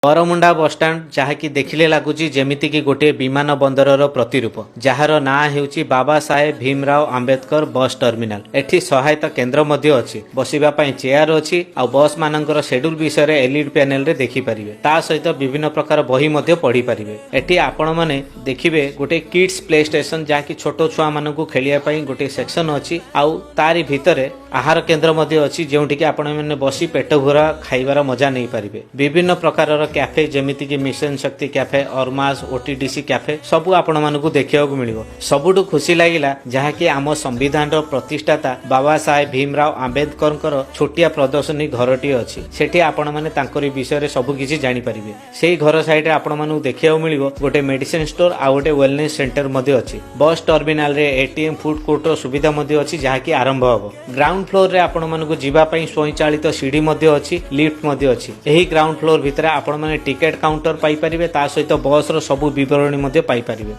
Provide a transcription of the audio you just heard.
Baramunda bus stand, ଯାହାକି ଦେଖିଲେ ଲାଗୁଛି ଯେମିତିକି ଗୋଟିଏ ବିମାନ ବନ୍ଦରର ପ୍ରତିରୂପ, ଯାହାର ନାଁ ହେଉଛି ବାବା ସାହେବ ଭୀମରାଓ ଆମ୍ବେଦକର ବସ୍ ଟର୍ମିନାଲ। ଏଠି ସହାୟତା କେନ୍ଦ୍ର ମଧ୍ୟ ଅଛି, ବସିବା ପାଇଁ ଚେୟାର ଅଛି ଆଉ ବସ୍ ମାନଙ୍କର ସେଡ୍ୟୁଲ ବିଷୟରେ ଏଲଇଡି ପ୍ୟାନେଲରେ ଦେଖିପାରିବେ। ତା ସହିତ ବିଭିନ୍ନ ପ୍ରକାର ବହି ମଧ୍ୟ ପଢିପାରିବେ। ଏଠି ଆପଣମାନେ ଦେଖିବେ ଗୋଟେ କିଡ୍ସ ପ୍ଲେ ଷ୍ଟେସନ, ଯାହାକି ଛୋଟ ଛୁଆମାନଙ୍କୁ ଖେଳିବା ପାଇଁ ଗୋଟେ ସେକ୍ସନ ଅଛି। ଆଉ ତାରି ଭିତରେ ଆହାର କେନ୍ଦ୍ର ମଧ୍ୟ ଅଛି, ଯେଉଁଠିକି ଆପଣମାନେ ବସି ପେଟ ଭରା ଖାଇବାର ମଜା ନେଇପାରିବେ। ବିଭିନ୍ନ ପ୍ରକାରର କ୍ୟାଫେ, ଯେମିତିକି ମିଶନ ଶକ୍ତି କ୍ୟାଫେ, ଅରମାସ, ଓଟିଡିସି କ୍ୟାଫେ ସବୁ ଆପଣମାନଙ୍କୁ ଦେଖିବାକୁ ମିଳିବ। ସବୁଠୁ ଖୁସି ଲାଗିଲା ଯାହାକି ଆମ ସମ୍ବିଧାନର ପ୍ରତିଷ୍ଠାତା ବାବା ସାହେବ ଭୀମରାଓ ଆମ୍ବେଦକରଙ୍କର ଛୋଟିଆ ପ୍ରଦର୍ଶନୀ ଘରଟିଏ ଅଛି। ସେଠି ଆପଣମାନେ ତାଙ୍କରି ବିଷୟରେ ସବୁ କିଛି ଜାଣିପାରିବେ। ସେଇ ଘର ସାଇଡରେ ଆପଣମାନଙ୍କୁ ଦେଖିବାକୁ ମିଳିବ ଗୋଟେ ମେଡିସିନ ଷ୍ଟୋର ଆଉ ଗୋଟେ ୱେଲନେସ୍ ସେଣ୍ଟର ମଧ୍ୟ ଅଛି। ବସ୍ ଟର୍ମିନାଲରେ ଏଟିଏମ୍, ଫୁଡ କୋର୍ଟର ସୁବିଧା ମଧ୍ୟ ଅଛି, ଯାହାକି ଆରମ୍ଭ ହେବ। ଗ୍ରାଉଣ୍ଡ ଫ୍ଲୋରରେ ଆପଣମାନଙ୍କୁ ଯିବା ପାଇଁ ସ୍ୱୟଂଚାଳିତ ସିଢି ମଧ୍ୟ ଅଛି, ଲିଫ୍ଟ ମଧ୍ୟ ଅଛି। ଏହି ଗ୍ରାଉଣ୍ଡ ଫ୍ଲୋର ଭିତରେ ଆପଣମାନେ ଟିକେଟ କାଉଣ୍ଟର ପାଇପାରିବେ, ତା ସହିତ ବସ୍ର ସବୁ ବିବରଣୀ ମଧ୍ୟ ପାଇପାରିବେ।